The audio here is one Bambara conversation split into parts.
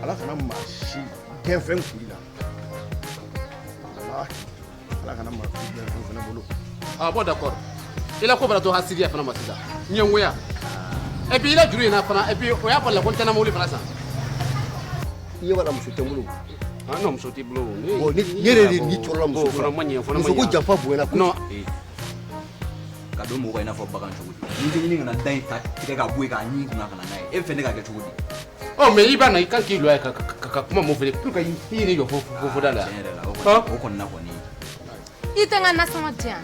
Ala kana maa si gɛnfɛn kun i la. Walahi, Ala kana maa si gɛnfɛn fana bolo. Ah bon, d'accord, i la ko bɛna to hasidiya fana ma sisan, ɲɛngoya, et puis i la juru in na fana, et puis o y'a bali la ko n tɛna mobili fana san. I ɲɛ b'a la, muso tɛ n bolo. Ah non, muso t'i bolo. Bon, ne yɛrɛ de ni tɔɔrɔla muso o fana ma ɲɛ, o fana ma muso ko ɲɛ. janfa bonyana kojugu. Non. Ka don mɔgɔ i n'a fɔ bagan cogo di? N'i tɛ ɲini ka na da in ta tigɛ ka bɔ yen k'a ɲin kunna ka na n'a ye, e bɛ fɛ ne ka kɛ cogo di? Ɔ, mais i b'a na, i kan k'i lɔ yan ka kuma mun fɛ pour que i yɛrɛ jɔ fo da la. Tiɲɛ yɛrɛ la, o kɔni, o kɔni na kɔni. I tɛ n ka nasɔngɔ di yan,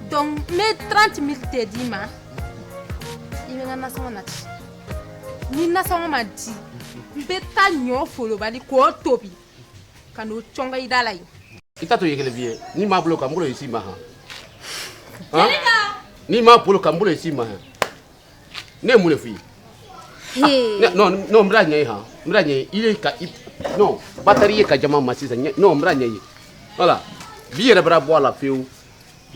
donc n bɛ 30 mille de d'i ma, i bɛ n ka nasɔngɔ nati. Ni nasɔngɔ ma di, n bɛ taa ɲɔ folobali k'o tobi ka n'o cɔngɔ i da la yen. I t'a to ye kelen f'i ye, n'i m'a bolo ka n bolo i si ma han, n'i m'a bolo ka n bolo i si ma han, ne ye mun de f'i ye? Non non, n bɛna ɲɛ ye han, n bɛna ɲɛ ye i ye ka i non batari ye ka jama ma sisan ɲɛ. Non, n bɛna ɲɛ ye, voilà, bi yɛrɛ bɛna bɔ a la fiyewu.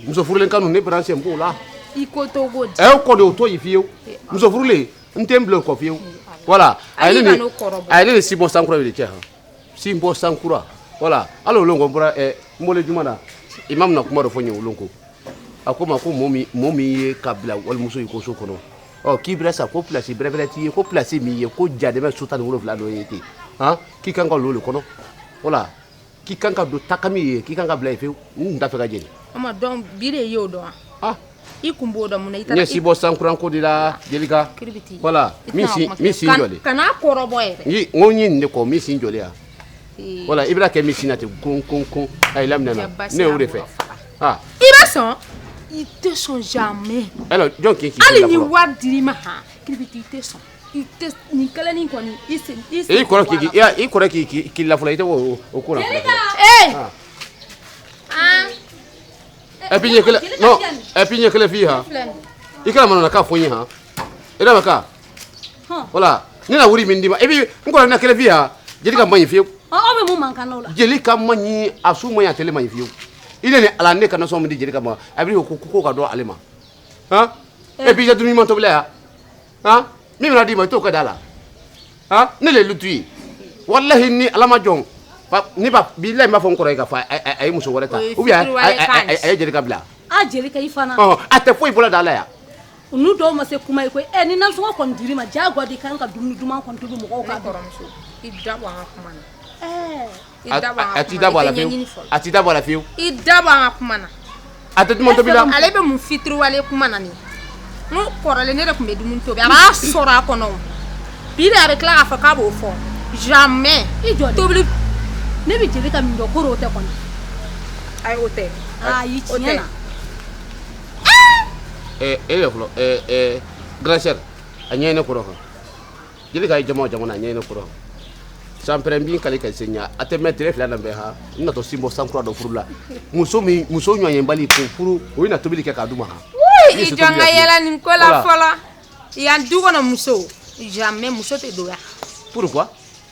Muso furulen kanu ne bɛna sen b'o la. I ko togo di? Ɛ, o kɔ de, o to yen fiyewu. Muso furulen, n tɛ n bila o kɔ fiyewu, voilà. A ye Hali ne ni kan'o kɔrɔbɔ. A ye ne ni Sibɔ Sankura de cɛ han, Sibɔ Sankura, voilà. Hali o lon ko n bɔra ɛ, n bɔlen juma na, imam na kuma dɔ fɔ n ye o lon ko a ko ma ko mɔɔ min ye ka bila walimuso ye ko so kɔnɔ, ɔ, k'i bɛra sa ko place bɛrɛbɛrɛ t'i ye, ko place min ye ko jadɛmɛ so 17 dɔ ye ten han, k'i kan ka don o de kɔnɔ, voilà, k'i kan ka don takami ye, k'i kan ka bila yen fiyewu. N tun t'a fɛ ka jeni. O ma dɔn bi de y'o dɔn wa? Ah. I kun b'o dɔn mun na i N taara ye Sibɔ Sankuran ko de la, Jelika. Kiribiti. Voilà. I Min tɛna sin kuma min sin jɔlen. Kan'a kɔrɔbɔ yɛrɛ. N ko n ye nin de kɔ, min sin jɔlen yan. Ee, Voilà, i bɛna kɛ min sin na ten kon kon kon, a ye laminɛ na. Cɛ, basi Ne y'o de y'a fɛ. bolo faga. Ah. I bɛ sɔn, i tɛ sɔn jamais. Alors, jɔn k'i Hali la ni fɔlɔ? wari dir'i ma han, Kiribiti, i tɛ sɔn, i tɛ nin kelennin kɔni, i sen i sen I kɔrɔ bɔ a k'i la. i kɔrɔ k'i la fɔlɔ, i tɛ o ko la fɔlɔ. Ee. Ah. Ah. Et puis n ye kelen, non, et puis n ye kelen f'i ye han. Filɛ nin. I kana manamanakan fɔ n ye han. I lamɛn ka. Voilà, ne na wuri min d'i ma, et puis n kɔrɔ na kelen f'i ye han. Jelika man ɲi fiyewu. Ɔ, aw bɛ mun mankan na o la? Jelika man ɲi, a su man ɲi, a tele man ɲi fiyewu. I ne ni Ala, ne ka nasɔngɔ min di Jelika ma, a bɛ ko ka dɔn ale ma han. Et puis i ka dumuni ɲuman tobila yan han, min bɛna d'i ma, i t'o kɛ da la han. Ne le ye lutu ye, walahi, ni Ala ma jɔn ne b'a bilahi, n b'a fɔ n kɔrɔ ye k'a fɔ a ye muso wɛrɛ ta O ye ou bien fitiriwale kan a ye Jelika bila. A Jelika, i fana. Ɔn, a tɛ foyi bɔra da la yan. Olu dɔw ma se kuma ye koyi. Ɛ, ni nasɔngɔ kɔni dir'i ma, diyagoya de i kan ka dumuni duman kɔni tobi mɔgɔw Ne ka dun. kɔrɔmuso, i da bɔ an ka kuma na. Ɛɛ. I da bɔ an A ka t'i kuma da bɔ a na, la i tɛ fiyewu. ɲɛɲini fɔlɔ. A t'i da bɔ a la fiyewu. I da bɔ an ka kuma na. A tɛ duman tobi la. Ale bɛ mun fitiriwale kuma na nin? N ko kɔrɔlen, ne de tun bɛ dumuni tobi, a b'a sɔrɔ a kɔnɔ o. Bi de a bɛ tila k'a fɔ k'a b'o fɔ, jamais. I jɔ dɛ. Tobili. Ne bɛ Jelika min dɔn, koro o tɛ kɔni? Ayi, o tɛ. Ayi, O tiɲɛ tɛ. na. Ɛ, e yɛrɛ fɔlɔ, ɛ ɛ, grand sœur, a ɲɛ ye ne kɔrɔ kan. Jelika ye jama o jama na, a ɲɛ ye ne kɔrɔ sanpɛrɛn bin kale ka se ɲa, a tɛ mɛn tile 2 na bɛɛ han, n natɔ Sinbɔ Sankura dɔ furu la, muso min muso ɲɔɲɛbali k'o furu, o ye na tobili kɛ k'a d'u ma han. Wui, Min i se jɔ n tobili ka la fiyewu. yɛlɛ nin ko la Voilà. fɔlɔ. Yan du kɔnɔ, muso jamais, muso tɛ don yan. Pourquoi?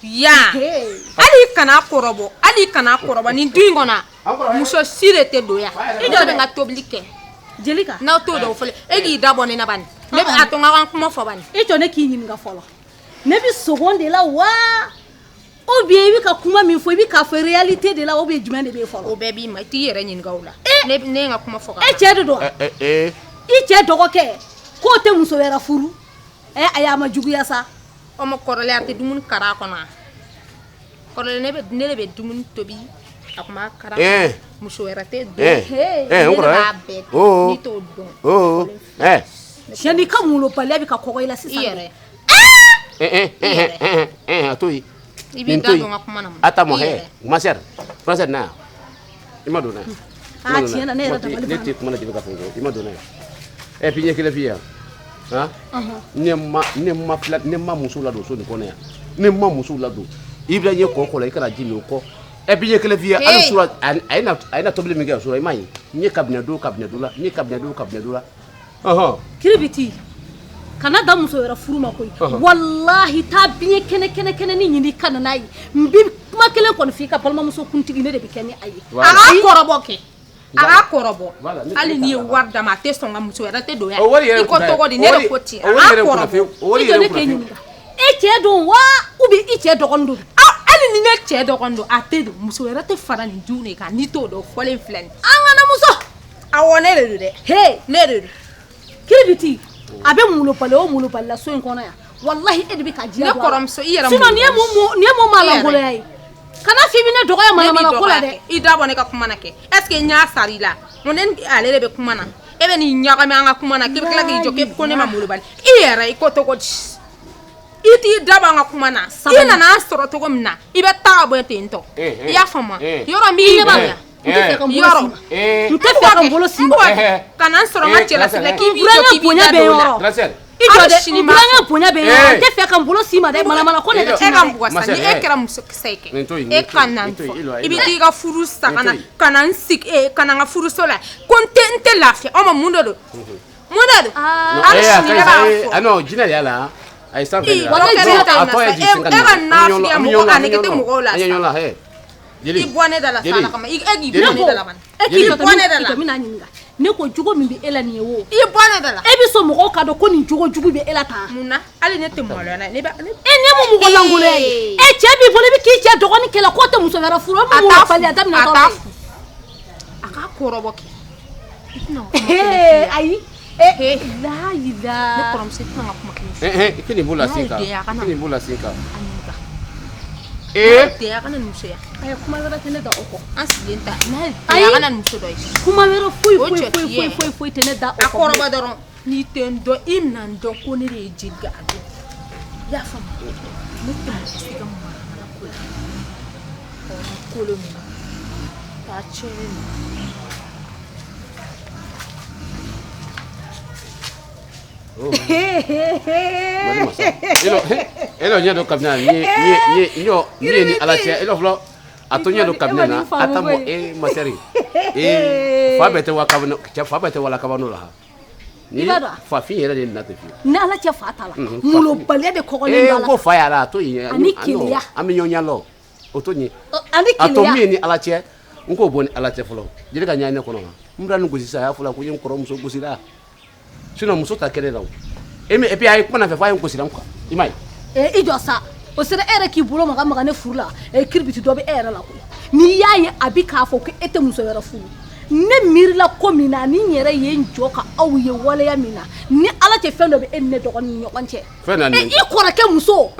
Yan, hali i kana kɔrɔbɔ, hali i kana kɔrɔbɔ nin du in kɔnɔ, muso si de tɛ don yan. I jɔ bɛ n ka tobili kɛ. Jelika. N'aw t'o dɔn fɔlɔ, e k'i da bɔ ne na bani, ne bɛ a to n ka kuma fɔ bani. I jɔ, ne k'i ɲininka fɔlɔ, ne bɛ sogon de la wa, ou bien i bɛ ka kuma min fɔ, i bɛ k'a fɔ réalité de la, ou bien jumɛn de bɛ yen fɔlɔ? O bɛɛ b'i ma, i t'i yɛrɛ ɲininka o la. Ne ye n ka kuma fɔ ka E ban. cɛ de don wa? Ɛ ɛ ɛ. I cɛ dɔgɔkɛ k'o tɛ muso wɛrɛ furu, ɛ, ayi, a ma juguya sa. O ma kɔrɔlen, a tɛ dumuni kara a kɔnɔ wa? Kɔrɔlen, ne de bɛ dumuni tobi, a kun b'a kara. Muso wɛrɛ tɛ don. N Ne de kɔrɔ b'a bɛɛ kɛ. Oh. N'i t'o dɔn. Oh, ɛ. Tiɲɛ, n'i ka molobaliya bɛ ka kɔgɔ i la I sisan. yɛrɛ. Ɛ ɛ ɛ ɛ ɛ, a to yen. I b'i Nin da to yen. don n ka kuma na mun? A ta mɔ I hɛ yɛrɛ. Ma sœur, ma sœur, na yan, i ma don na yan. Ah, tiɲɛ na, ne yɛrɛ dabali Ne banna. tɛ kuma na Jelika fɛ i ma don na yan. Ɛ, puis n ye kelen f'i ye yan han, ne ma fila, ne ma muso ladon so nin kɔnɔ yan, ne ma muso ladon, i bɛna ɲɛ kɔ kɔ la, i kana ji min o kɔ. Ɛ, puis n ye kelen f'i ye, hali sura a ye na tobili min kɛ sura, i m'a ye, n ye kabinɛ don kabinɛ dɔ la, n ye kabinɛ don kabinɛ dɔ la, ɔhɔn. Kiribiti, kana da muso wɛrɛ furu ma koyi. Walahi, taa biɲɛ kɛnɛ kɛnɛ kɛnɛ ni ɲini ka na n'a ye. N bi kuma kelen kɔni f'i ka balimamuso kuntigi, ne de bɛ kɛ ni a ye. A k'a kɔrɔbɔ kɛ, a k'a kɔrɔbɔ. Voilà, Hali n'i ye wari d'a ma, a tɛ sɔn ka, muso wɛrɛ tɛ don yan. O wari yɛrɛ I ko kunna tɔgɔ di? Ne de ko ten, o a wari k'a yɛrɛ kunna kɔrɔbɔ. fiyewu, o wari I jɔ, yɛrɛ ne kunna k'e fiyewu. ɲininka. E cɛ don wa ou bien i cɛ dɔgɔnin don? Hali ni ne cɛ dɔgɔnin don, a tɛ don. Muso wɛrɛ tɛ fara nin du de kan n'i t'o dɔn. Fɔlen filɛ nin. An kana muso. Awɔ, ne de don dɛ. He. Ne de don. Kiribiti, a bɛ molobali o molobali la so in kɔnɔ yan, walahi e de bɛ ka diya Ne kɔrɔmuso, i yɛrɛ sinon nin ye mun, nin ye mun maa lankolonya ye? Kana f'i bɛ ne dɔgɔya manamana ko la dɛ. I da bɔ ne ka kuma na kɛ. Est ce que n y'a sara i la? Mun ne ni ale de bɛ kuma na? E bɛ n'i ɲagami an ka kuma na k'i bɛ tila k'i jɔ k'e ko ne ma molobali. I yɛrɛ i ko cogo di? I t'i da bɔ an ka kuma na. I nana an sɔrɔ cogo min na, i bɛ taa ka bɔ ten tɔ. I y'a faamu? Yɔrɔ n b'i bonya. N tɛ fɛ ka n bolo s'i ma. N tɛ fɛ ka n bolo s'i ma. Ka na n sɔrɔ n ka cɛlasigi la k'i b'i jɔ k'i b'i da don o la. I jɔ dɛ, n burankɛ bonya bɛ yen, n tɛ fɛ ka n bolo s'i ma dɛ, manamana ko ne ka E ka n bugɔ sa, ni e kɛra musokisɛ ye kɛ, e ka na n fɔ, i bɛ t'i ka furu sa ka na ka na n sigi, ka na n ka furuso la ko n tɛ n tɛ lafiya. O ma mun de don? Mun de don? Hali sini ne b'a fɔ. Ah non, jinɛ de y'a la. A ye sanfɛ de la. Wala jinɛ ta in na sa, e ka nafigiya mɔgɔ a nege tɛ mɔgɔw la sa. I bɔ ne da la sa, Ala kama, e k'i bɔ ne da la bani. E k'i bɔ ne da la. I bɛna ɲininka. Ne ko jogo min bɛ e la nin ye o. I bɔ ne da la. E bɛ sɔn mɔgɔw ka dɔn ko nin jogo jugu bɛ e la tan. Mun na? Hali ne tɛ maloya n'a ye. Ne bɛ E ne mun mɔgɔ lankolon ye? E cɛ b'i bolo, i bɛ k'i cɛ dɔgɔnin kɛlɛ k'o tɛ muso wɛrɛ furu. O mun molobaliya daminɛ A t'a furu. A k'a kɔrɔbɔ kɛ. I tɛna n ka kuma kelen f'i ye. Ayi. Layila. Ne kɔrɔmuso, i tɛna n ka kuma kelen f'i ye. I tɛ nin b'o la sen kan. N'a ye den ye, a I ka na. tɛ nin b'o la sen kan. A ɲininka. Den a kana nin muso ya. Ayi, kuma wɛrɛ tɛ ne da o kɔ. An sigilen ta. N'a ye den a kana nin muso dɔ ye. Kuma wɛrɛ foyi foyi foyi foyi foyi foyi tɛ ne da o kɔ. A kɔrɔbɔ dɔrɔn. N'i tɛ n dɔn, i na n dɔn ko ne de ye Jelika a dɔn. I y'a faamu? Ne tɛ mɔgɔ si ka manamana ko la. Hɔrɔn kolon min taa tiɲɛni na. E ɲɛ dɔ kabini ni ye ni Ala cɛ, e fɔlɔ a to ɲɛ dɔ kabini na a ta mɔ e masɛri ee fa bɛɛ tɛ wa kabini cɛ, fa bɛɛ tɛ wala kabano la. Ni fafin yɛrɛ de na tɛ fiyewu. Ni Ala cɛ fa t'a la, molobaliya de kɔgɔlen b'a la. Ko fa y'a la a to yen. Ani keleya. An bɛ ɲɔgɔn ɲɛ o to yen. Ani keleya. A to min ye ni Ala cɛ, n k'o bɔ ni Ala cɛ fɔlɔ. Jeli ka ɲɛ ne kɔnɔ n bɛna nin gosi sisan, a y'a fɔ la ko n ye n kɔrɔmuso gosi la. Sinon muso ta kɛnɛ la o. Et puis a ye kuma na fɛ f'a ye n gosi la quoi. I m'a ye. I jɔ sa. O sera e yɛrɛ k'i bolo maga maga ne furu la. Kiribiti dɔ bɛ e yɛrɛ la koyi. N'i y'a ye a bɛ k'a fɔ ko e tɛ muso wɛrɛ furu. Ne miirila ko min na ni n yɛrɛ ye n jɔ ka aw ye waleya min na, ni Ala cɛ fɛn dɔ bɛ e ni ne dɔgɔnin ni ɲɔgɔn cɛ. Fɛn na I kɔrɔkɛ muso.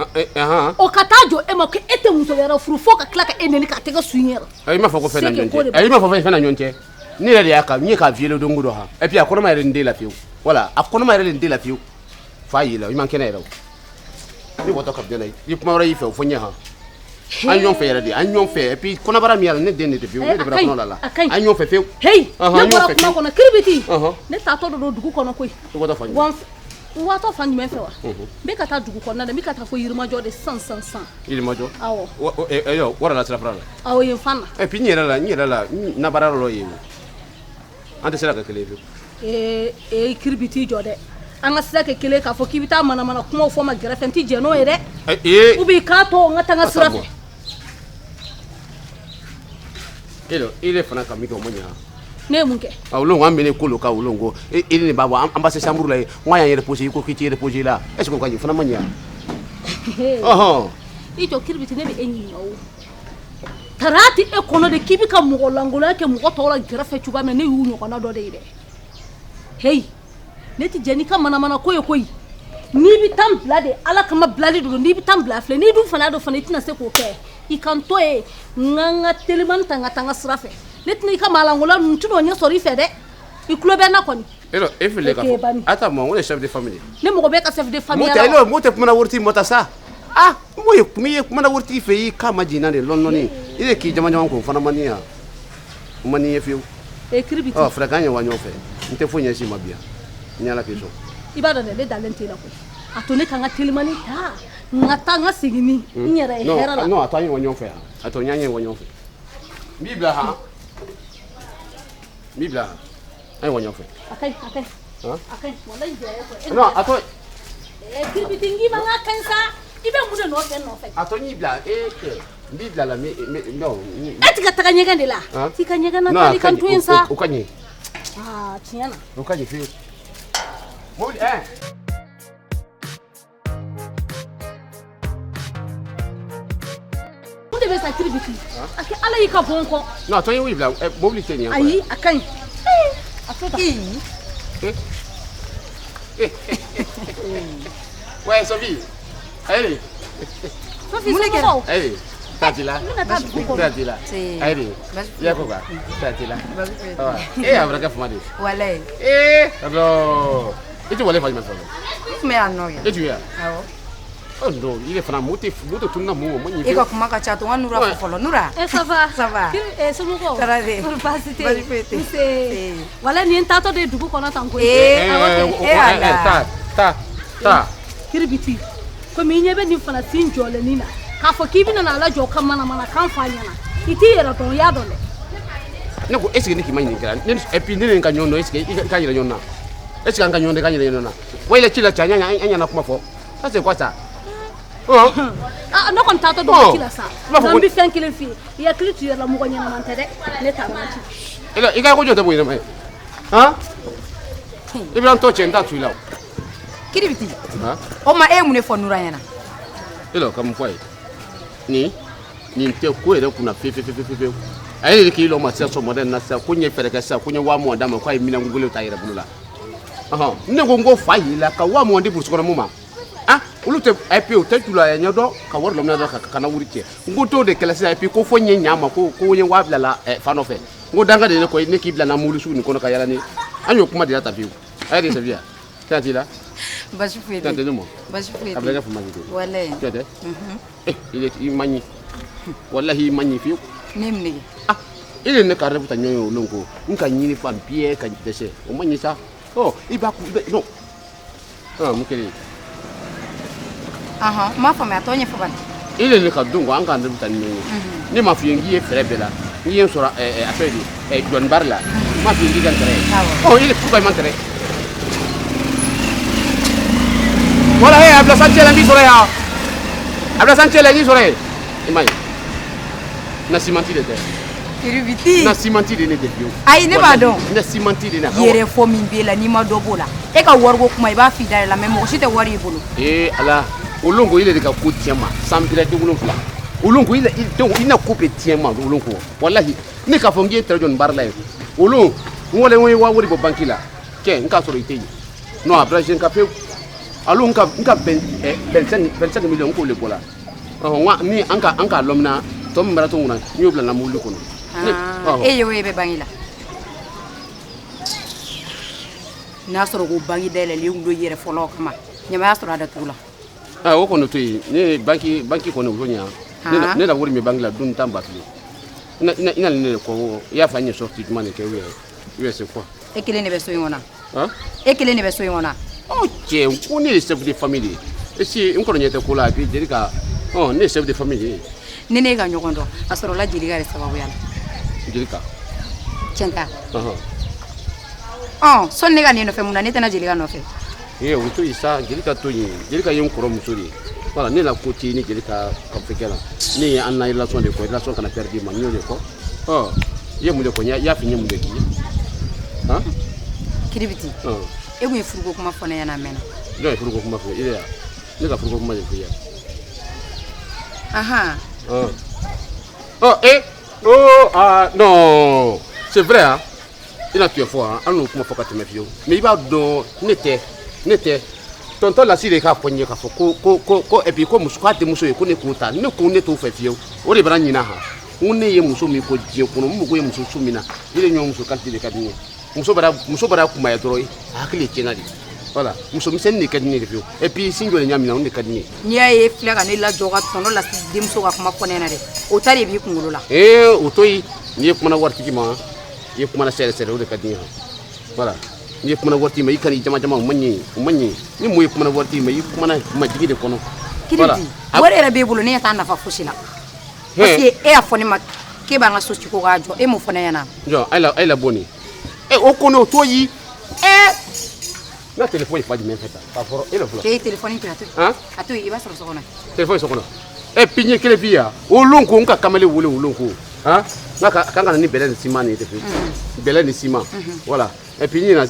O ka taa jɔ e ma ko e tɛ muso wɛrɛ furu fo ka tila ka e neni k'a tɛgɛ su i ɲɛ. I m'a fɔ ko fɛn na ɲɔgɔn cɛ. I m'a fɔ fɛn na ɲɔgɔn cɛ. Ne yɛrɛ de y'a ka n ye k'a violé don o don han. Et puis a kɔnɔma yɛrɛ nin den la fiyewu. Voilà, a kɔnɔma yɛrɛ nin den la fiyewu. Fa y'i la, i man kɛnɛ yɛrɛ o. Ni wɔtɔ ka bɛn na, i kuma wɛrɛ y'i fɛ o fɔ n ye han. An ɲɔgɔn fɛ yɛrɛ de, an ɲɔgɔn fɛ. Et puis kɔnɔbara min y'a la, ne den de tɛ fiyewu, ne de bɔra kɔnɔ la la. An ɲɔgɔn fɛ fiyewu. Hey, ne bɔra kuma kɔnɔ kiribiti. Ne taatɔ dɔ don dugu kɔnɔ koyi. I bɔtɔ fan jumɛn? N waatɔ fan jumɛn fɛ wa? N bɛ ka taa dugu kɔnɔna de, n bɛ ka taa fo Yirimajɔ de san san san. Yirimajɔ? Awɔ. Ayiwa, wara la sira fara la. Awɔ, yen fan na. Et puis n yɛrɛ la, n na baara yɔrɔ ye. An tɛ sira kɛ kelen ye fiyewu. Ee kiribiti jɔ dɛ. An ka sira kɛ kelen k'a fɔ k'i bɛ taa manamana kumaw fɔ ma gɛrɛfɛ, n tɛ jɛn n'o ye dɛ. Ou bien k'a to n ka taa n ka sira fɛ. E de fana ka min kɛ o ma ɲa. Ne ye mun kɛ? Olu ko an bɛ ne ko ka olu ko e ni b'a bɔ an ba se chambre la yen, n ko an y'an reposer, i ko k'i t'i reposer la, est ce que o ka ɲi? O fana ma ɲa. Ɔhɔn. I jɔ kiribiti, ne bɛ e ɲininka o. Tara tɛ e kɔnɔ de k'i bɛ ka mɔgɔ lankolonya kɛ mɔgɔ tɔw la gɛrɛfɛ cogoya min na, ne y'u ɲɔgɔnna dɔ de ye dɛ. Heyi, ne tɛ jɛn n'i ka manamana ko ye koyi. N'i bɛ taa n bila de, Ala kama bilali de don, n'i bɛ taa n bila filɛ, n'i dun fana y'a dɔn fana i tɛna se k'o kɛ, i ka n to yen, n ka n ka telimani ta n ka taa n ka sira fɛ. Ne tɛna i ka maalankolon ninnu, n tɛna o ɲɛ sɔrɔ i fɛ dɛ. I tulo bɛ n na kɔni. E filɛ ka fɔ. A ta mɔ, o de chef de famille. Ne mɔgɔ bɛ ka chef de famille la. Mo tɛ kumana waritigi mɔ ta sa. Ah, mo ye kun ye kumana waritigi fɛ i k'a ma jigin na de lɔn lɔni. I de k'i jama jama k'o fana man di yan. O man di n ye fiyewu. Kiribiti. Ɔ, fɛrɛ k'an ye wa ɲɔgɔn fɛ. N tɛ foyi ɲɛ si ma bi yan. Ni Ala k'i sɔn. I b'a dɔn dɛ, ne dalen t'e la koyi. A to ne ka n ka telimani ta, n ka taa n ka segin ni n yɛrɛ ye hɛrɛ la. Non, a to an ye wa ɲɔgɔn fɛ yan. A to n y'an ye wa ɲɔgɔn fɛ. N b'i bila han. N b'i bila han. An ye wa ɲɔgɔn fɛ. A ka ɲi, a ka ɲi. A ka ɲi, walayi jɛ ye. Non, a to. Kiribiti, n k'i ma n k'a ka ɲi sa. I bɛ mun de nɔfɛ nɔfɛ? A to n y'i bila, e cɛ. N b'i bila la, non. E ti ka taga ɲɛgɛn de la? T'i ka ɲɛgɛn na taa i ka n to yen sa. O ka ɲi. Aa, tiɲɛ na. O ka ɲi fiyewu. Mobili, sa Kiribiti. A kɛ Ala y'i ka bɔ n kɔ. Non, a tɔ n ye wuli bila mobili tɛ nin ye. Ayi, a ka ɲi. A to tan. Ouais, Sophie. Allez. Sophie, somɔgɔw? Allez. Tati la. N bɛna taa dugu kɔnɔ. Tati la. Allez. I y'a ko quoi? Tati la. Eh, a bɔra kɛ fama de. Walayi. Eh, alors. I tɛ wale fa jumɛn fɔlɔ? N tun bɛ yan nɔ kɛ. E tun bɛ yan? Awɔ. Oh non, i yɛrɛ fana moto moto tununa mun ma ɲi. E ka kuma ka ca to n ka Nura fo fɔlɔ. Nura. Eh, ça va? Ça va. Eh, somɔgɔw? Tɔɔrɔ tɛ yen. Kɔri baasi tɛ yen? Baasi foyi tɛ yen. Nse. Walayi nin ye n taatɔ de ye dugu kɔnɔ tan koyi. Eh, Awɔ kɛ. eh, ala. Ta, ta, ta. Kiribiti, komi i ɲɛ bɛ nin fana sin jɔlennin na k'a fɔ k'i bɛna n'a lajɔ ka manamanakan f'a ɲɛna, i t'i yɛrɛ dɔn, i y'a dɔn dɛ. Ne ko est ce que ne k'i ma ɲininka ne et puis ne ni n ka ɲɔgɔn dɔn, est ce que i ka yɛrɛ ɲɔgɔn na, est ce que an ka ɲɔgɔn dɔn, i ka yɛrɛ ɲɔgɔn na wa i ci la cɛ, an ɲana kuma fɔ, ça c'est quoi ça? Ah, ne kɔni taatɔ don ci la sa, I b'a fɔ nka n bɛ fɛn kelen f'i ye, i hakili to i yɛrɛ la, mɔgɔ ɲɛnama tɛ dɛ, ne taara n ka ci. I ka ko jɔ tɛ mɔgɔ ɲɛnama ye han, i bɛna n tɔ cɛ, n t'a to i la o. Kiribiti. O ma e ye mun de fɔ Nura ɲɛna? E la ka mun fɔ a ye? Nin tɛ ko yɛrɛ kunna fewu fewu fewu fewu. A yɛrɛ de k'i lɔ ma sisan sɔgɔmada in na sisan ko n ye fɛɛrɛ kɛ sisan ko n ye 20 000 d'a ma k'a ye miliyɔn kelen ta a yɛrɛ bolo la. Ne ko n ko fa y'i la ka 20 000 di burusi kɔnɔ mun ma? Ah, olu tɛ et puis u tɛ julaya ɲɛ dɔn ka wari lɔminɛ dɔrɔn ka na wuri cɛ. N ko t'o de kɛlɛ sisan et puis ko fo n ye ɲa ma ko n ye 10 000 la fan dɔ fɛ. N ko danga de ye ne kɔ ne k'i bila n na mobili sugu nin kɔnɔ ka yala ni an y'o kuma de la ta fiyewu. A yɛrɛ de Safiya. Tiɲɛ t'i la? Baasi foyi tɛ. Tiɲɛ tɛ ne ma? Baasi foyi tɛ. A bɛ kɛ fama de ye. Walayi. Tiɲɛ tɛ? Eh, i ma ɲi. Walahi i ma ɲi fiyewu. Ne ye mun de kɛ? Ah, e de ne ka rêve ta ɲɔgɔn ye o lon ko n ka ɲini fan bɛɛ ka dɛsɛ o ma ɲi sa. Ɔ, i b'a kun i bɛ non. Ah, mun kɛlen? Ahan, n m'a faamuya, a tɔ ɲɛfɔ bani. E de ne ka don ko an ka rêve ta ni ɲɔgɔn ye. Ne m'a f'i ye n k'i ye fɛɛrɛ bɛɛ la. N ye n sɔrɔ a fɛn de jɔnni baara la. N m'a f'i ye n k'i ka n tɛrɛ ye. Awɔ. Ɔ, e de pourquoi i ma n tɛrɛ? Voilà, hey, a bila san cɛ la n b'i sɔrɔ yan. A bila san cɛ la n b'i sɔrɔ yen. I m'a ye. Na simanti de tɛ. Kiribiti. Na simanti de ne tɛ fiyewu. Ayi, ne b'a dɔn. Na simanti de ne. Yɛrɛ fɔ min b'e la n'i ma dɔ b'o la. E ka wariko kuma i b'a f'i da de la mais mɔgɔ si tɛ wari y'i bolo. Ee Ala, o lon ko i yɛrɛ de ka ko tiɲɛ ma san bira den wolonfila. O lon ko i donc i na ko bɛɛ tiɲɛ ma o lon ko. Walahi ne k'a fɔ n k'i ye tɛrɛ jɔ nin baara la yen. O lon n wale n ye wa wari bɔ banki la. Cɛ n k'a sɔrɔ i tɛ yen. Non, a bila ka pewu. Alo n ka 25 millions n k'o le bɔ la. Ɔhɔn, ni an ka lɔmina tɔ min bara to n kunna n y'o bila n ka mobili kɔnɔ. E ye o ye bɛ banki la. N'a sɔrɔ ko banki dayɛlɛlen tun don yɛrɛ fɔlɔ kama ɲama y'a sɔrɔ a datugu la. Ah, o kɔni to yen, ne ye banki kɔni o to ɲa. Ne la wari min bɛ banki la dun tan ba kelen. I na ne de kɔ, i y'a fɔ an ye sortie jumɛn de kɛ ou bien c'est quoi? E kelen de bɛ so in kɔnɔ. Han? E kelen de bɛ so in kɔnɔ. Oh cɛ, ko ne ye chef de famille de ye. Est-ce que n kɔrɔ ɲɛ tɛ ko la et puis Jelika, ɔ ne ye chef de famille de ye. Ni ne ka ɲɔgɔn dɔn, a sɔrɔla Jelika de sababuya la. Jelika? Tiɲɛ tɛ wa? Ɔn, sɔnni ne ka nin nɔfɛ mun na ne tɛna Jelika nɔfɛ? Ee o to yen sa, Jelika to yen. Jelika ye n kɔrɔmuso de ye. Voilà, ne la ko tɛ ni Jelika ka fɛn la. Ne ye an na relation de kɔ, relation kana perdre ma, n y'o de fɔ. Ɔ, i ye mun de fɔ? I y'a fɔ n ye mun de k'i ye? Han? Kiribiti. E kun ye furuko kuma fɔ ne ɲɛna a mɛnna. Jɔn ye furuko kuma fɔ? I de ya? Ne ka furuko kuma de fɔ i ye. Ahan. Oh, eh! Oh, ah, non! C'est vrai, hein? I na tiɲɛ fɔ, hein? An n'o kuma fɔ ka tɛmɛ fiyewu. Mais i b'a dɔn, ne tɛ. Tonton Lasi de k'a fɔ n ye k'a fɔ ko et puis ko muso k'a denmuso ye ko ne k'o ta. Ne ko ne t'o fɛ fiyewu. O de bɛna ɲina han. N ko ne ye muso min ko diɲɛ kɔnɔ, n mago ye muso su min na, ne de ɲɔgɔn muso qualité de ka di n ye. Muso bara kunbaya dɔrɔn, a hakili tiɲɛna de. Voilà, muso misɛnnin de ka di ne ye fiyewu. Et puis sin jɔlen ɲa min na, o de ka di ne ye. N'i y'a ye filɛ ka ne lajɔ ka tɔnɔ Lasi denmuso ka kuma fɔ ne ɲɛna dɛ, o ta de b'i kunkolo la. Ee o to yen, n'i ye kumana waritigi ma, i ye kumana sɛrɛ sɛrɛ, o de ka di n ye. Voilà, n'i ye kumana waritigi ma, i kana i jama jama, o man ɲi, o man ɲi. Ni mɔgɔ ye kumana waritigi ma, i kumana majigi de kɔnɔ. Kiribiti, wari yɛrɛ b'e bolo, ne ɲɛ t'a nafa fosi la. Parce que e y'a fɔ ne ma k'e b'an ka so ci ko k'a jɔ, e m'o fɔ ne ɲɛna. Jɔ, ayi la bɔ nin. Eh, o kɔni o to yen. Eh! N ka téléphone ye fa jumɛn fɛ tan? K'a fɔra e la fɔlɔ. K'e téléphone to yen, a to yen. Han? A to yen, i b'a sɔrɔ so kɔnɔ. Téléphone so kɔnɔ. Eh, piɲɛ kelen bi yan. O lon ko n ka kamalen wele o lon ko. Han? N ka kan ka na ni bɛlɛ ni siman de ye fiyewu. Bɛlɛ ni siman. Voilà. Et puis n ɲina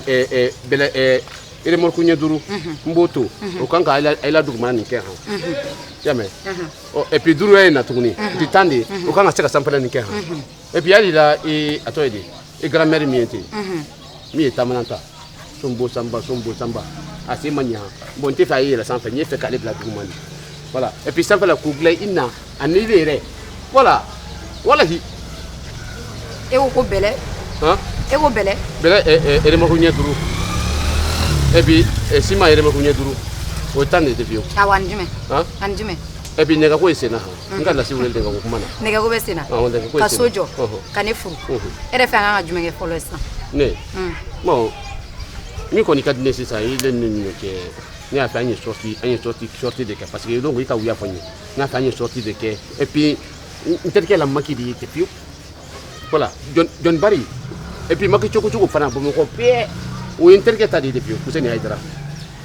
bɛlɛ Remorque ɲɛ 5 n b'o to o kan ka a la dugumana nin kɛ han i y'a mɛn ɔ et puis 5 ye na tuguni o tɛ 10 de ye o kan ka se ka sanfɛla nin kɛ han et puis hali la a tɔgɔ ye di i grand-mère min ye ten min ye taamanan ta sombo sanba sombo sanba a sen ma ɲɛ han bon n tɛ fɛ a ye yɛlɛ sanfɛ n ye fɛ k'ale bila duguma de voilà et puis sanfɛla k'o dilan i na ani ile yɛrɛ voilà walahi E ko ko bɛlɛ han e ko bɛlɛ bɛlɛ remorque ɲɛ 5 et puis ciment remorque ɲɛ 5 o ye 10 de tɛ fiyewu awɔ ani jumɛn han ani jumɛn et puis nɛgɛko ye sen na han n ka lasi wele nɛgɛko kuma na nɛgɛko bɛ sen na awɔ nɛgɛko ye ka sen so na jɔ ɔhɔn. ka ne furu Mhm. e yɛrɛ fɛ an kan ka jumɛn kɛ fɔlɔ sisan ne Mm. bon min kɔni ka di ne sisan i ne ni ɲɔ cɛ ne y'a fɛ an ye sortie an ye sortie sortie de kɛ parce que donc i ka wuya fɔ n ye n y'a fɛ an ye sortie de kɛ et puis n terikɛ la maki de ye ten fiyewu voilà John John Barry et puis maki cogo cogo fana Bamakɔ bɛɛ o ye n terikɛ ta de ye fiyewu Fuseni Hayidara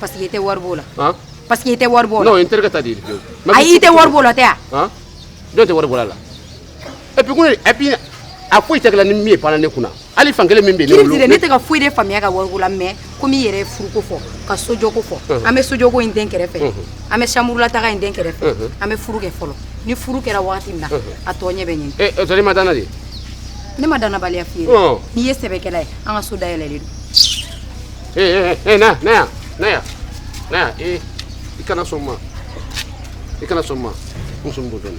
parce que i tɛ wari b'o la han parce que i tɛ wari b'o la non o ye n terikɛ ta de ye fiyewu ayi i tɛ wari b'o la tɛ wa han jɔn tɛ wari bɔ a la et puis ko ne et puis a foyi tɛ kɛ la ni min ye panna ne kunna hali fan kelen min bɛ ne kiri bolo tɛ dɛ ne tɛ ka foyi de faamuya ka wariko la mais komi i yɛrɛ ye furuko fɔ ka sojɔko fɔ an bɛ sojɔko in den kɛrɛfɛ an bɛ chambre-la-taga in den kɛrɛfɛ an bɛ furu kɛ fɔlɔ ni furu kɛra wagati min na a tɔ ɲɛ bɛ ɲini eh tɔli ma danna de ne ma danabaliya f'i ye Ɔn. dɛ n'i ye sɛbɛkɛla ye an ka so dayɛlɛlen don Eh, eh, eh, na, na yan, na yan, na yan, eh, i kana sɔn ma. I kana sɔn ma. Muso min b'o dɔn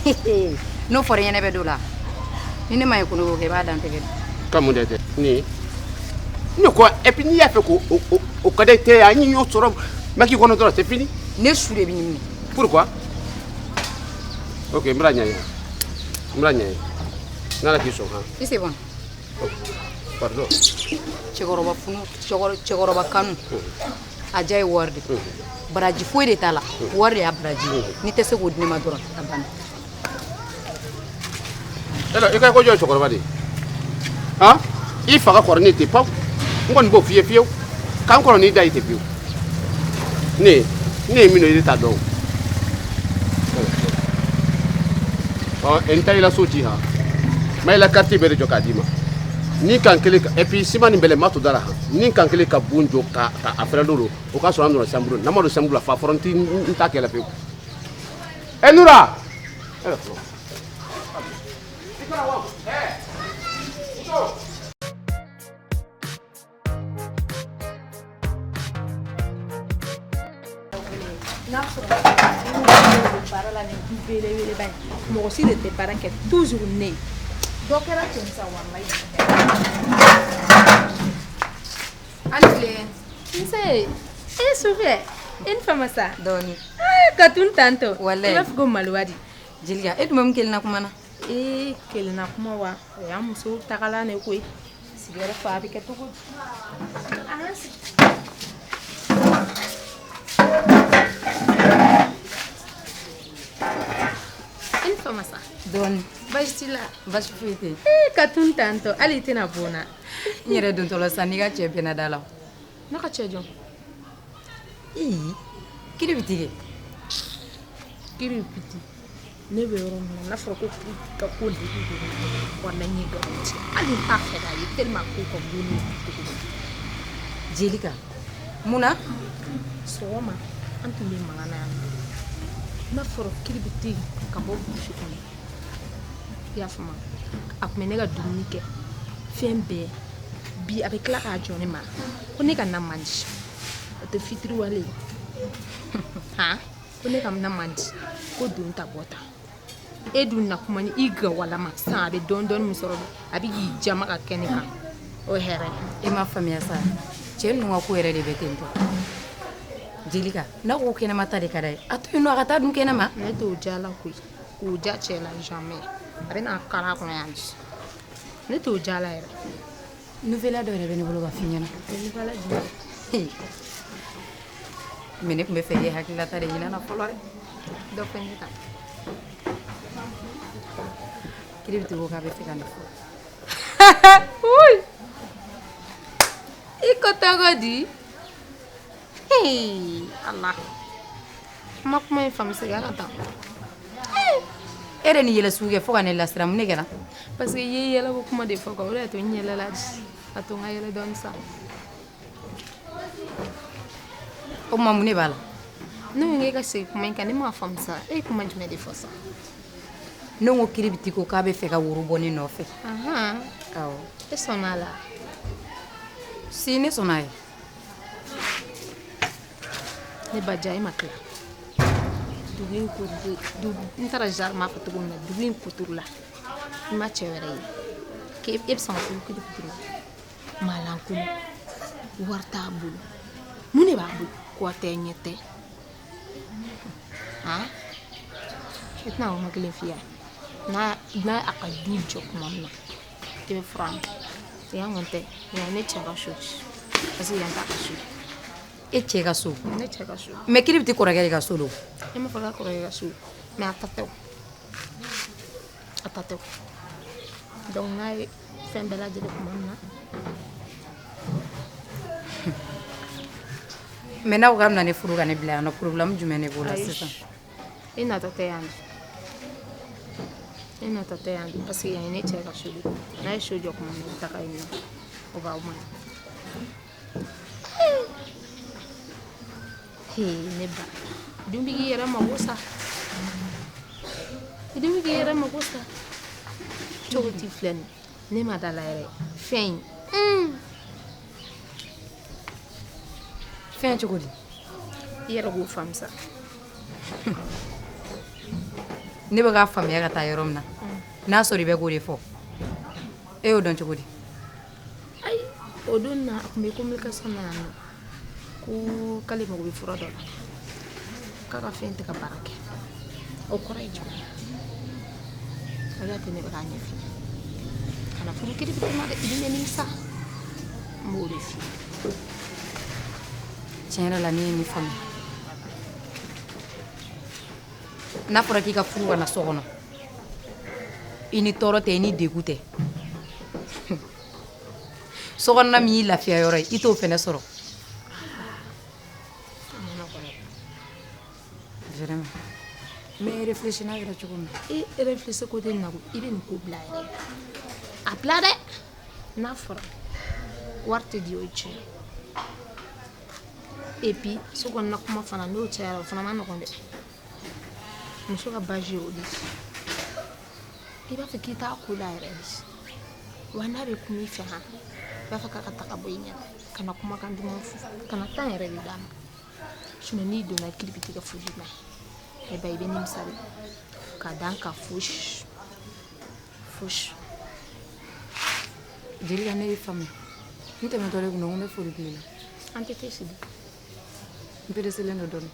de. N'o fɔra i ɲɛnɛ bɛ don la ni ne ma ye ko ne k'o kɛ i b'a dantigɛ Ka mun de tɛ nin ne ko et puis n'i y'a fɛ ko o o o ka di tɛ an y'o sɔrɔ maki kɔnɔ dɔrɔn c'est fini. Ne su de bɛ ɲimi. Pourquoi? Ok, n bɛna ɲɛ ye. N bɛna ɲɛ ye. N'Ala k'i sɔn han. I c'est bon. Pardon. Cɛkɔrɔba funu cɛkɔrɔba kanu a diya ye wari de baraji foyi de t'a la wari de y'a baraji ye n'i tɛ se k'o di ne ma dɔrɔn a banna. Yala i ka ko jɔn ye cɛkɔrɔba de ye han i fa ka kɔrɔ ne tɛ pawu n kɔni b'o f'i ye fiyewu k'an kɔrɔ n'i da ye tɛ fiyewu ne ne ye min ye i t'a dɔn o ɔ n ta i la so ci han n ma i la carte bɛɛ de jɔ k'a d'i ma ni kan kelen et puis siman nin bɛlɛ n m'a to da la han ni kan kelen ka bon jɔ ka a fɛrɛ don o k'a sɔrɔ an donna chambre n'an ma don chambre la fa fɔlɔ n ti n t'a kɛ la fiyewu ɛ Nura ɛ fɔlɔ. N'a sɔrɔ baara la nin du belebeleba in mɔgɔ si de tɛ baara kɛ toujours ne dɔ kɛra ten sa walayi. Hali tile. Nse e sufɛ e ni fama sa. Dɔɔni. Ka tun tantɔ. Walayi. I b'a fɔ ko maloya de. Jelika e tun bɛ mun kelenna kuma na. Ee kelenna kuma wa o y'an musow tagalan de koyi sigiyɔrɔ fa a bɛ kɛ cogo di. An ka sigi. E ni fama sa. Dɔɔni. Baasi t'i la. Baasi foyi tɛ yen. Ee ka tun tantɔ hali i tɛna bɔ n na. N yɛrɛ dontɔ la sisan n'i ka cɛ bɛnna da la. Ne ka cɛ jɔn. Ii kiri bɛ tigɛ. Kiri biti ne bɛ yɔrɔ min na n'a fɔra ko ka ko de b'i bolo walayi n ye nkalon tigɛ hali n t'a fɛ k'a ye tellement ko ka bon ne ma cogo min. Jelika mun na. Sɔgɔma an tun bɛ mankan na yan nɔ n'a fɔra kiri bɛ tigɛ ka bɔ burusi kɔnɔ i y'a faamu a tun bɛ ne ka dumuni kɛ fɛn bɛɛ bi a bɛ tila k'a jɔ ne ma ko ne ka na man di o tɛ fitiriwale ye han ko ne ka na man di ko don ta bɔ ta e dun na kuma ni i gawalama sisan a bɛ dɔɔni dɔɔni min sɔrɔ a bɛ k'i jama ka kɛ ne kan o ye hɛrɛ ye. E m'a faamuya sa cɛ ninnu ka ko yɛrɛ de bɛ ten tɔ Jelika n'a ko kɛnɛma ta de ka d'a ye a to yen nɔ a ka taa dun kɛnɛma. Ne t'o diya la koyi k'o diya cɛ la jamais a bɛ n'a kala kɔnɔ yan bi ne t'o diya la yɛrɛ. Nouvelle dɔ yɛrɛ bɛ ne bolo ka f'i ɲɛna. Nouvelle jumɛn? Mais ne tun bɛ fɛ k'e hakilinata de ɲini a la fɔlɔ dɛ. Dɔ fɔ ne ta. Kiri bɛ ko k'a bɛ fɛ ka ne furu. Uy! I ko tɔgɔ di? Hey, Allah. N ma kuma in faamu segin a kan tan. E yɛrɛ ni yɛlɛ sugu kɛ fo ka ne lasiran mun de kɛra? Parce que i ye yɛlɛko kuma de fɔ quoi o de y'a to n yɛlɛla de a to n ka yɛlɛ dɔɔni sa. O tuma mun de b'a la? Ne ko e ka segin kuma in kan, ne m'a faamu sa. E ye kuma jumɛn de fɔ sa? Ne ko Kiribiti ko k'a bɛ fɛ ka woro bɔ ne nɔfɛ. Awɔ. E sɔnna a la? Si, ne sɔnna a ye. Ne ba ja, e ma tila. Dugu in ko n taara genre m'a fɔ cogo min na, dugu in kuturu la. I ma cɛ wɛrɛ ye. K'e bɛ sɔn ka furu Kiribiti ma? Maalankolon, wari t'a bolo. Mun de b'a bolo? Kɔ tɛ, ɲɛ tɛ. Han? E tɛna kuma kelen f'i ye. N'a a ka du jɔ tuma min na, e bɛ fura ma. Yan kɔni tɛ, yan ne cɛ ka so. Parce que yan t'a ka so. E cɛ ka so? Ne cɛ ka so. Mais Kiribiti kɔrɔkɛ de ka so don. E m'a fɔ k'a kɔrɔkɛ ka so. Mais a ta tɛ o. A ta tɛ o. Donc n'a ye fɛn bɛɛ lajɛlen tuma min na. Mais n'a ko k'a bɛna ne furu ka ne bila yan nɔ, problème jumɛn de b'o la sisan? E natɔ tɛ yan de. E natɔ tɛ yan de parce que yan ye ne cɛ ka so de. N'a ye so jɔ tuma min na, i bɛ taga yen nɔ. O b'aw ma. Ne ba, dun bɛ k'i yɛrɛ mago sa. I dun bɛ k'i yɛrɛ mago sa. Cogo ti filɛ nin ye. Ne ma da la yɛrɛ. Fɛn in. Fɛn cogo di? I yɛrɛ k'o faamu sa. Ne bɛ k'a faamuya ka taa yɔrɔ min na, n'a sɔrɔ i bɛ k'o de fɔ, e y'o dɔn cogo di? Ayi, o don na a tun bɛ communication na yan nɔ. Ko k'ale mago bɛ fura dɔ la. K'a ka fɛn tɛ ka baara kɛ. O kɔrɔ ye jumɛn ye? O de y'a to ne bɛ k'a ɲɛf'i ye. Kana furu Kiribiti ma dɛ, i bɛ nimisa. N b'o de f'i ye. Tiɲɛ yɛrɛ la ne ye nin faamu. N'a fɔra k'i ka furu ka na so kɔnɔ, i ni tɔɔrɔ tɛ, i ni degun tɛ. So kɔnɔna min y'i lafiya yɔrɔ ye, i t'o fɛnɛ sɔrɔ. Vraiment. Mais réfléchis n'a kɛra cogo min na. E réfléchis ko tɛ nin na ko i bɛ nin ko bila yɛrɛ. A bila dɛ. N'a fɔra wari tɛ di, o ye tiɲɛ ye. Et puis so kɔnɔna kuma fana n'o cayara o fana ma nɔgɔn dɛ. Muso ka base ye o de ye. I b'a fɔ k'i t'a ko la yɛrɛ de. Wa n'a bɛ kuma i fɛ han, i b'a fɔ k'a ka taga bɔ i ɲɛna. Kana kumakan duman fɔ, kana tan yɛrɛ de d'a ma. Sinon n'i donna Kiribiti ka furu ma, e ba i bɛ nimisa dɛ. Ka dan ka fosi fosi. Jelika, ne y'i faamuya. N tɛmɛtɔ de kun don, n ko n bɛ foli bila i la. An tɛ te sigi. N pereselen don dɔɔni.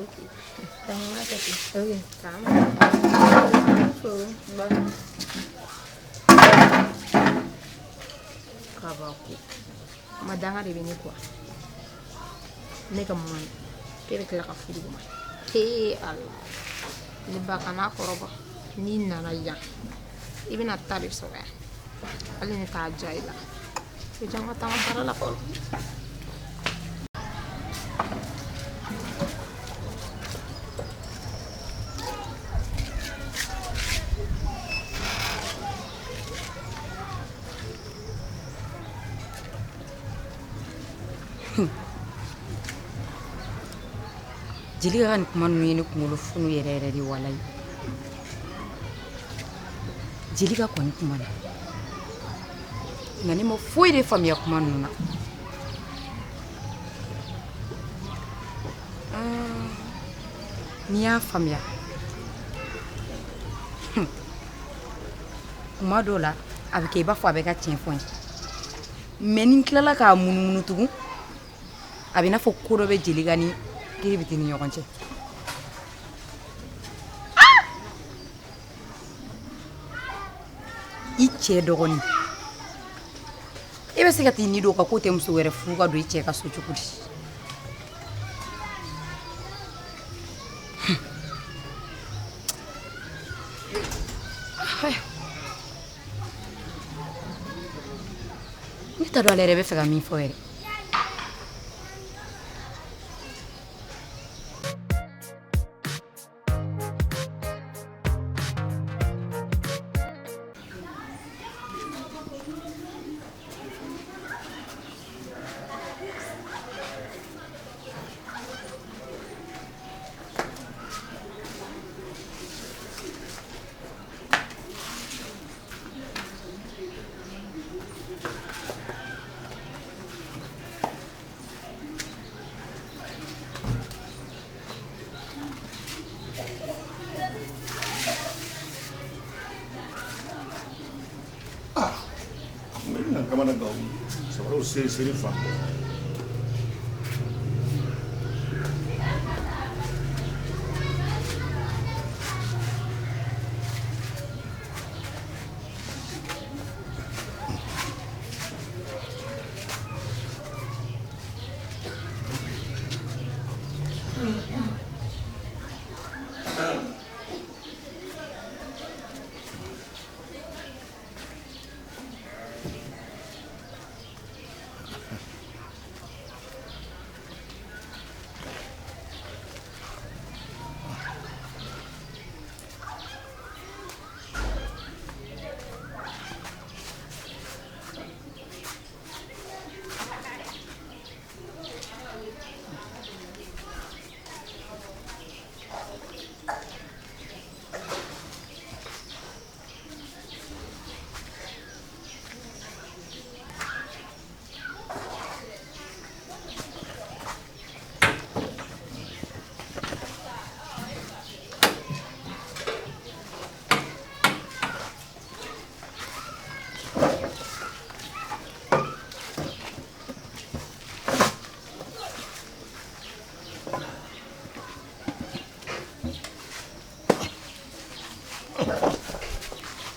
Ok. Donc n b'a kɛ ten. Ok. K'an kabako. Ma danga de bɛ ne kuwa. Ne ka mun k'e bɛ tila ka furu ma. Ee Ala. Ne ba kana kɔrɔbɔ. N'i nana yan, i bɛna ta de sɔrɔ yan. Hali ne t'a diya i la. I jɔ n ka taa n ka baara la fɔlɔ. Jelika ka nin kuma ninnu ye ne kunkolo funu yɛrɛ yɛrɛ de walayi. Jelika kɔni kuma na, nka ne ma foyi de faamuya kuma ninnu na. N'i y'a faamuya, kuma dɔw la a bɛ kɛ i b'a fɔ a bɛ ka tiɲɛ fɔ n ye. Mais ni n tilala k'a munumunu tugun, a bɛ i n'a fɔ ko dɔ bɛ Jelika ni Kiribiti ni ɲɔgɔn cɛ. I cɛ dɔgɔnin, e bɛ se ka t'i ni don ka k'o tɛ muso wɛrɛ furu ka don i cɛ ka so cogo di? Ne t'a dɔn ale yɛrɛ bɛ fɛ ka min fɔ yɛrɛ. seri seri fa.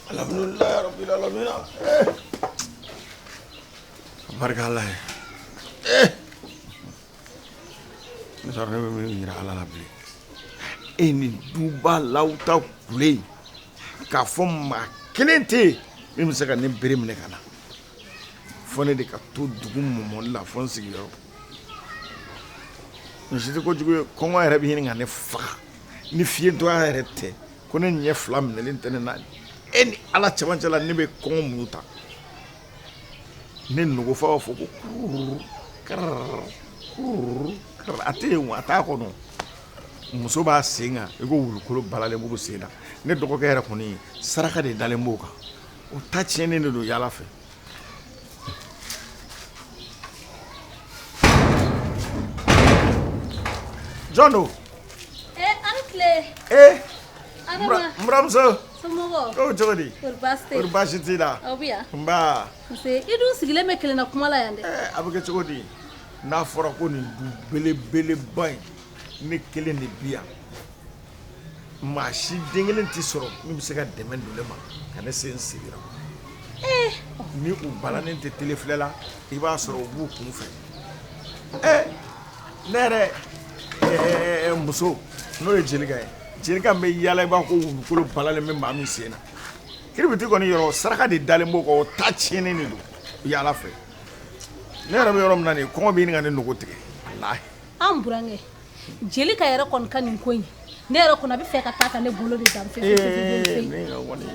Alhamdulilayi rabbil alamin. Barika Ala ye. Ne sɔrɔ ne bɛ min yira Ala la bilen. E ni duba lawuta kule in k'a fɔ maa kelen tɛ yen min bɛ se ka ne bere minɛ ka na. Fo ne de ka to dugu mɔmɔli la fo n sigiyɔrɔ. Nin si tɛ kojugu ye, kɔngɔ yɛrɛ bɛ ɲini ka ne faga. Ni fiyentɔya yɛrɛ tɛ, ko ne ɲɛ fila minɛlen tɛ ne na. E ni Ala cɛmancɛ la ne bɛ kɔngɔ muɲu ta. Ne nogo fa b'a fɔ ko kururu karara kururu karara, a tɛ yen wa, a t'a kɔnɔ. Muso b'a sen kan i ko wulukolo balalen b'o sen na. Ne dɔgɔkɛ yɛrɛ kɔni saraka de dalen b'o kan. O ta tiɲɛnen de don yaala fɛ. Jɔn don? An tile. N buramuso. Somɔgɔw? Ko cogo di? Kori baasi tɛ yen? Kori baasi t'i la? Aw bɛ yan? Nba. Nse, i dun sigilen bɛ kelenna kuma la yan dɛ. A bɛ kɛ cogo di? N'a fɔra ko nin du belebeleba in, ne kelen de bi yan. Maa si den kelen tɛ sɔrɔ min bɛ se ka dɛmɛ don ne ma ka ne se n sigiyɔrɔ. Ni u balannen tɛ télé filɛ la, i b'a sɔrɔ u b'u kun fɛ. Ne yɛrɛ muso n'o ye Jelika ye. Jelika bɛ yaala i b'a ko wulukolo balalen bɛ maa min sen na. Kiribiti kɔni yɔrɔ saraka de dalen b'o kan, o ta tiɲɛnen de don yaala fɛ. Ne yɛrɛ bɛ yɔrɔ min na nin ye, kɔngɔ bɛ ɲini ka ne nogo tigɛ. Walahi. An burankɛ, Jelika yɛrɛ kɔni ka nin ko in, ne yɛrɛ kɔni a bɛ fɛ ka taa ka ne bolo de dan fe fe fe fe. Ne kɔni,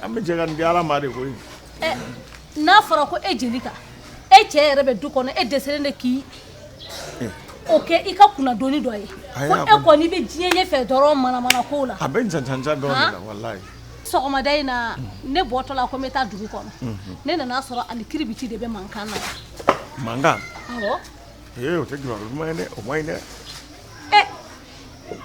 an bɛ jɛ ka nin di Ala ma de koyi. N'a fɔra ko e Jelika, e cɛ yɛrɛ bɛ du kɔnɔ, e dɛsɛlen de k'i o kɛ i ka kunnadoni dɔ ye. Ko e kɔni bɛ diɲɛ ɲɛfɛ dɔrɔn manamana kow la. A bɛ n cancancan dɔrɔn de la walahi. Sɔgɔmada in na ne bɔtɔ la ko n bɛ taa dugu kɔnɔ, ne nana sɔrɔ ani kiribiti de bɛ mankan na. Mankan? Awɔ. O tɛ kibaru duman ye dɛ, o man ɲi dɛ.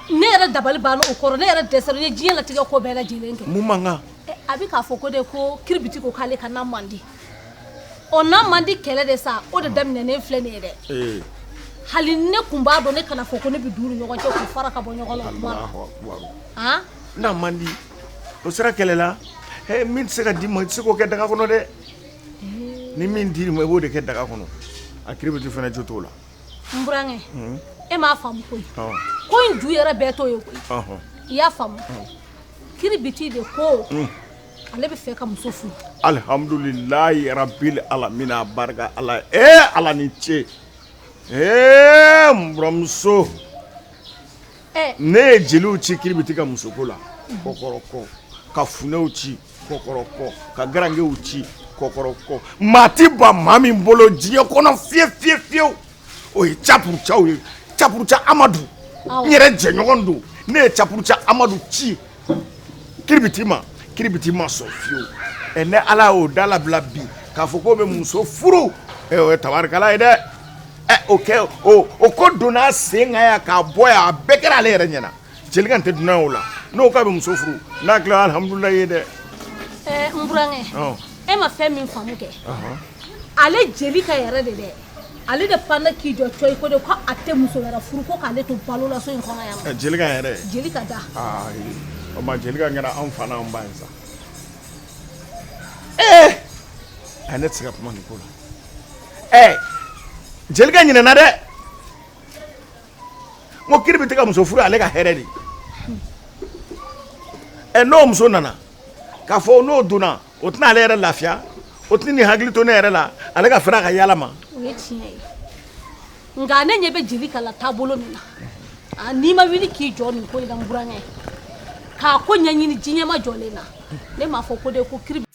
Ne yɛrɛ dabali banna o kɔrɔ, ne yɛrɛ dɛsɛra, n ye diɲɛ latigɛ ko bɛɛ lajɛlen kɛ. Mun mankan? A bɛ k'a fɔ ko de ko kiribiti ko k'ale ka na man di. Ɔ n'a man di kɛlɛ de sa, o de daminɛnen filɛ nin ye dɛ. Hali ne kun b'a dɔn ne kana fɔ ko ne bɛ du ni ɲɔgɔn cɛ k'u fara ka bɔ ɲɔgɔn na o kuma la. N'a man di o sera kɛlɛ la, min tɛ se ka d'i ma i tɛ se k'o kɛ daga kɔnɔ dɛ. Ni min dir'i ma i b'o de kɛ daga kɔnɔ. A kiribiti fana jo t'o la. N burankɛ, e m'a faamu koyi. Ko in ju yɛrɛ bɛɛ t'o ye koyi. I y'a faamu? Kiribiti de ko ale bɛ fɛ ka muso furu. Alihamudulilayi rabil alamina, barika Ala ye. Ala ni ce. N buramuso, ne ye jeliw ci kiribiti ka musoko la kɔkɔrɔkɔ, ka funɛw ci kɔkɔrɔkɔ, ka garankew ci kɔkɔrɔkɔ. Maa ti ban maa min bolo diɲɛ kɔnɔ fiye fiye fiyewu, o ye Capurucaw ye. Capuruca Amadu, n yɛrɛ jɛɲɔgɔn don. Ne ye Capuruca Amadu ci kiribiti ma, kiribiti ma sɔn fiyewu. Ne Ala y'o da labila bi k'a fɔ k'o bɛ muso furu, o ye tabarikala ye dɛ. O kɛ o ko donna sen kan yan k'a bɔ yan, a bɛɛ kɛra ale yɛrɛ ɲɛna. Jelika tɛ dunan ye o la, n'o k'a bɛ muso furu, n'a tilala alihamudulilayi ye dɛ. N burankɛ, e ma fɛn min faamu kɛ. Ale Jelika yɛrɛ de dɛ, ale de panna k'i jɔ cɔyi ko de ko a tɛ muso wɛrɛ furu ko k'ale to balo la so in kɔnɔ yan nɔ. Ɛ, Jelika yɛrɛ. Jelika da. Ayi, o ma Jelika kɛra anw fa n'anw ba ye sa. Ee, ayi, ne tɛ se ka kuma nin ko la. Ɛ, Jelika ɲinɛna dɛ. N ko Kiribiti ka muso furu ale ka hɛrɛ de. Ɛ, n'o muso nana k'a fɔ n'o donna, o tɛna ale yɛrɛ lafiya, o tɛna nin hakili to ne yɛrɛ la, ale ka fɛrɛ a ka yala ma. O ye tiɲɛ ye, nka ne ɲɛ bɛ Jelika la taabolo min na, a n'i ma wuli k'i jɔ nin ko in na, n burankɛ, k'a ko ɲɛɲini, diɲɛ ma jɔlen na, ne m'a fɔ ko de ko Kiribiti.